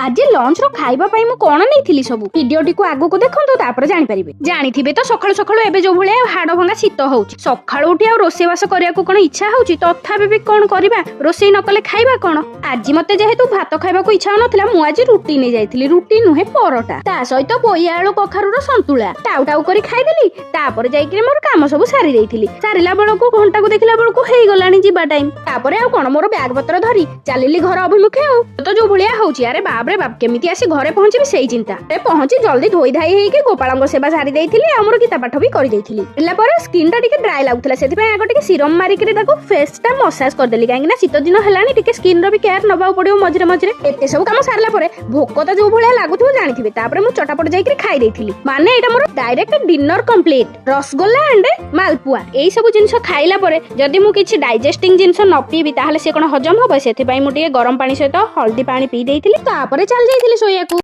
ଆଜି ଲଞ୍ଚର ଖାଇବା ପାଇଁ ମୁଁ କଣ ନେଇଥିଲି, ସବୁ ଭିଡିଓଟିକୁ ଆଗକୁ ଦେଖନ୍ତୁ, ତାପରେ ଜାଣିପାରିବେ। ଜାଣିଥିବେ ତ, ସକାଳୁ ସକାଳୁ ଏବେ ଯୋଉ ଭଳିଆ ହାଡ ଭଙ୍ଗା ଶୀତ ହଉଛି, ସକାଳୁ ଉଠି ଆଉ ରୋଷେଇବାସ କରିବାକୁ କଣ ଇଚ୍ଛା ହଉଛି? ତଥାପି ବି କଣ କରିବା? ରୋଷେଇ ନ କଲେ ଖାଇବା କଣ? ଆଜି ମତେ ଯେହେତୁ ଭାତ ଖାଇବାକୁ ଇଚ୍ଛା ହଉନଥିଲା, ମୁଁ ଆଜି ରୁଟି ନେଇ ଯାଇଥିଲି। ରୁଟି ନୁହେଁ, ପରଟା, ତା ସହିତ ପୋଇ ଆଳୁ କଖାରୁର ସନ୍ତୁଳା ଟାଉ ଟାଉ କରି ଖାଇଦେଲି। ତାପରେ ଯାଇକିରି ମୋର କାମ ସବୁ ସାରି ଦେଇଥିଲି। ସାରିଲା ବେଳକୁ ଘଣ୍ଟାକୁ ଦେଖିଲା ବେଳକୁ ହେଇଗଲାଣି ଯିବା ଟାଇମ। ତାପରେ ଆଉ କଣ, ମୋର ବ୍ୟାଗ ପତ୍ର ଧରି ଚାଲିଲି ଘର ଅଭିମୁଖେ। ଆଉ ତ ଯୋଉ ଭଳିଆ ହଉଛି, ଆରେ ବାପରେ ବାପ, କେମିତି ଆସି ଘରେ ପହଞ୍ଚିବି ସେଇ ଚିନ୍ତା। ଏ ପହଞ୍ଚି ଜଲ୍ଦି ଧୋଇ ଧାଇ ହେଇକି ଗୋପାଳଙ୍କ ସେବା ସାରି ଦେଇଥିଲି ଆଉ ମୋର ଗୀତା ପାଠ ବି କରିଦେଇଥିଲି। ହେଲା ପରେ ସ୍କିନ୍ ଟା ଟିକେ ଡ୍ରାଏ ଲାଗୁଥିଲା, ସେଥିପାଇଁ ଆଗ ଟିକେ ସିରମ ମାରିକିରି ତାକୁ ଫେସ୍ ଟା ମସାଜ କରିଦେଲି। କାହିଁକି ନା ଶୀତ ଦିନ ହେଲାଣି, ଟିକେ ସ୍କିନ୍ ର ବି କେୟାର ନବାକୁ ପଡିବ ମଝିରେ ମଝିରେ। ଏତେ ସବୁ କାମ ସାରିଲା ପରେ ଭୋକ ତ ଯୋଉ ଭଳିଆ ଲାଗୁଥିବ ଜାଣିଥିବେ। ତାପରେ ମୁଁ ଚଟାପଟ ଯାଇକିରି ଖାଇ ଦେଇଥିଲି। ମାନେ ଏଇଟା ମୋର direct dinner complete, rasgulla and malpua. ଏଇ ସବୁ ଜିନିଷ ଖାଇଲା ପରେ ଯଦି ମୁଁ କିଛି ଡାଇଜେଷ୍ଟିଂ ଜିନିଷ ନ ପିଇବି, ତାହେଲେ ସେ କଣ ହଜମ ହବ? ସେଥିପାଇଁ ମୁଁ ଟିକେ ଗରମ ପାଣି ସହିତ ହଳଦୀ ପାଣି ପିଇ ଦେଇଥିଲି। ତାପରେ ଚାଲି ଯାଇଥିଲି ଶୋଇବାକୁ।